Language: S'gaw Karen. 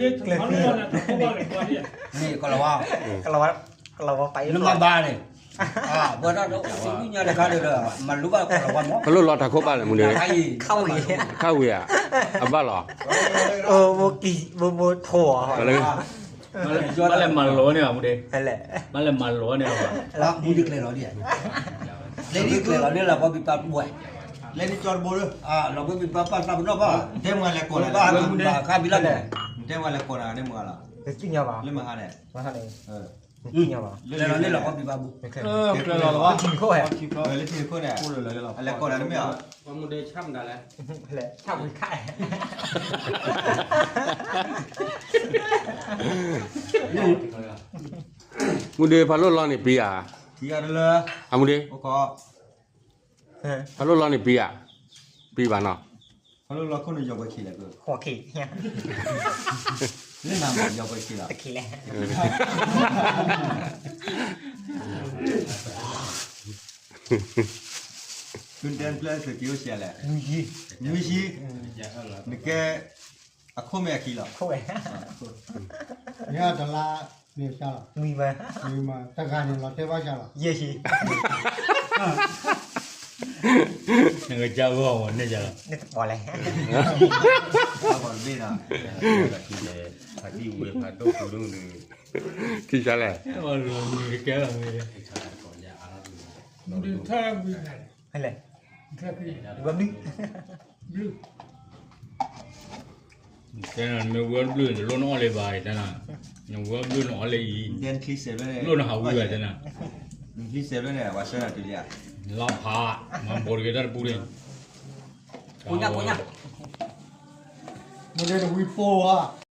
ကျဲၤသံ, မ့ၢ်ကလီၤဝါ, ကလီၤဝါပာ်အံၤ နမၤဘၣ်န့ၣ်, ဘၣ်တၢ်ဒီး အိၣ်သ့ၣ်ညါတခါဒီး မၤလိဘၣ်ကလီၤဝါမး, ပလိၣ်လီၤတၢ်ခိၣ်ဘၣ်လဲၣ် မူဒ့, ခါဝံၤဧါ, ခါဝံၤဧါ, အဘၣ်လီၤ, ဘိဘိထိၣ်အီၤ, မ့ၢ်လဲၤမၤလိန့ၣ်ဘၣ် မူဒ့, မ့ၢ်လဲၤမၤလိန့ၣ်ဘၣ်, မူဒ့ကျဲၤလီၤဒ်, ကျဲၤလီၤဒ်လီၤဘီဘံပၢ်ပှဲၤ, လဲၤဒ်ကၠီတဘိလၢ, လီၤဘီဘံပၢ်ပၢ်သးပနီၣ်ဘၣ်, တဲမ့ၢ်လဲၤကိးလၢဘၣ်, ခါဘံလီၤန့ၣ်, တဲဝဲလဲၤကိးနၤန့ၣ်မုၢ်ဂၤလီၤ, တသ့ၣ်ညါဘၣ်, လၢမဟါန့ၣ်, တသ့ၣ်ညါဘၣ်, လဲၤလီၤလၢလီၤပှၤဘံၣ်ဘၣ်ဘူး, ကျဲလီၤလီၤလီၤ, လၢထံတခိၣ်န့ၣ်, အလဲၤကိးနၤတမ့ၢ်ဧါ, လဲၤဆၣ်ဝံၤခါ, မူဒ့ဖးလိၣ်လီၤန့ၣ်ပံဧါ, အမူဒ့, ဖးလိၣ်လီၤန့ၣ်ပံဧါ, ပံဘၣ်နီၤ, ဖးလိၣ်လီၤခိၣ်န့ၣ်ယီၤပှဲၤခံလဲၣ်, လၢနၤမ့ၢ်ယီၤပှဲၤခံလီၤ, တခံလဲၣ်, သုဒဲဖျၢၣ်သုးက့ၤအိၣ်ဆံးလဲၣ်, နွံဆံ, နကဲ, အခိၣ်မ့ၢ်အခံလီၤ, ခိၣ်ဝဲ, ယတလါ, မ့ၢ်လီၤ, မံမ, တဂၤန့ၣ်လီၤတဲဘၣ်ဆါလီၤ, ယဲၢ်ဆံ, နကစၢ်ဂီၢ်မ့ၢ်န့ၢ်ယၤလီၤ, န့ၣ်တပီၤလဲၣ်, ဘၣ်ဘၣ်တဘ့ၣ်နီၤ, ဖးတံၢ်ဝဲဖးဒိၣ်ပူၤဒိၣ်န့ၣ်, ထံဆါလဲၣ်, ကဲလီၤ, ဟဲလဲၣ်, ဘျုး, ဘျုး, တဲနၤ နမ့ၢ်ဝဲဘျုးန့ၣ် တလိၣ်နအီၣ်လၢၤဘၣ်, တဲနၤ, နဝဲဘျုးနအီၣ်လၢအံၤ, လိၣ်နဟးဝံၤဘၣ်တဲနၤ, လီၤဖး, မၤဘိးတဂ့ၤတၢ်တပူၤန့ၣ်, ကိညၢ်ကိညၢ်, မ့ၢ်လၢတဝံၤပိၢ်ဧါ